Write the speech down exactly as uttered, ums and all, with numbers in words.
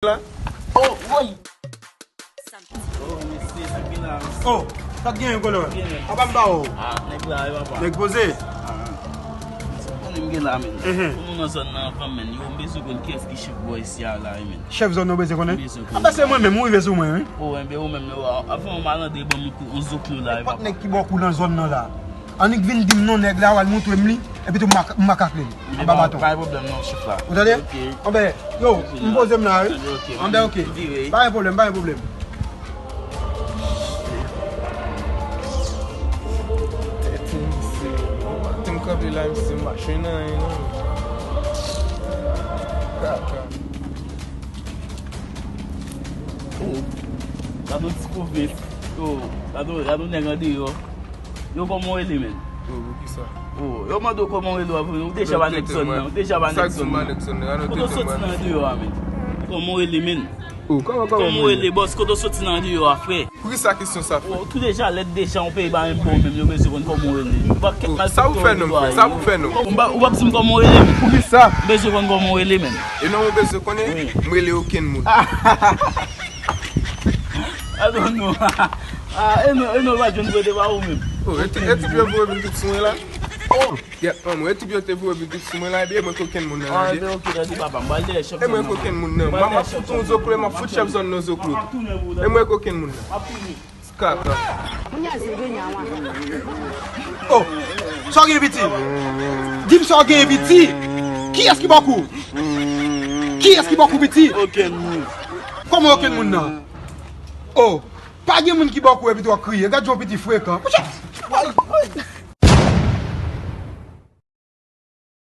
la. Oh, woy. Oh, mesye, sa ki la? Oh, sa k genyen, kolo? Apa m ba ou? Ah, nèg la, e papa. Nèg poze? Ah. Konnen m gen la, men. Mhm. Pou moun nan zòn nan anvan, men, yo, m bezwen konn kiyès ki chèf bò isi a la, men. Chèf zòn nan ou bezwen konnen? M bezwen konnen. Apa se mwen menm, ou rive sou mwen, wi. Oh, enben, ou menm, yo, avan yon malandren ban m kou, yon zoklo la, e papa. Nenpòt nèg ki ba w kou nan zòn nan la. Annik vin di m non, nèg la, w al montre m li, epi tou m mak-, m makak li. Anba baton. Pa gen pwoblèm non, chèf la. Ou tande? Ok. Anben, yo, m poze m la, wi. Ok, anben, ok. M vire. Pa gen pwoblèm, pa gen pwoblèm. Tèt misye. Maten m kanpe la, misye m pa jwenn anyen non. Kaka. Oh, gade yon ti pwovens. Oh, gade, gade yon nèg andeyò. Yo, kòman w rele, men? Oh, poukisa? Oh, yo mande w kòman w rele w, ou deja pa nèg zòn nan, ou deja pa nèg zòn nan. Kote w soti nan andeyò a, men? Kòman w rele, men? Oh, kòman, kòman w rele, bòs? Kote w soti nan andeyò a, frè? Poukisa kesyon sa, frè? Oh, tou deja, lèd deja, yon peyi pa menm bon, menm yo bezwen konn kòman w rele. Yo pa kèt malfektè ou dwa ye. Sa pou fè nou, frè? Sa pou fè nou? Ou pa, ou p ap di m kòman w rele, men? Poukisa? M bezwen konn kòman w rele, men. E non, ou bezwen konnen? Wi. M rele okenn moun. Ah, non, non. Ah, e non, e non, pa jwenn prete pa ou menm. Oh, e ti, e ti byen voye vin tout sou mwen la. Oh. Yèt, manman, e ti byen te voye vin tout sou mwen la, ebyen, mwen kokenn moun nan, ah, ebyen. Ebyen, ok, tande papa, m pral dèyè chèf zòn nan. E mwen kokenn moun nan. M ap fout ou zoklo, m ap fout chèf zòn nan zoklo. E mwen kokenn moun nan. Kaka. Oh, sa w gen piti? Di m sa w gen piti. Kiyès ki ba w kou? Kiyès ki ba w kou piti? Okenn moun. Kòman okenn moun nan? Oh, pa gen moun ki ba w kou epi w ap kriye. Gad jan w piti frekan. Kouche! Ay, ay.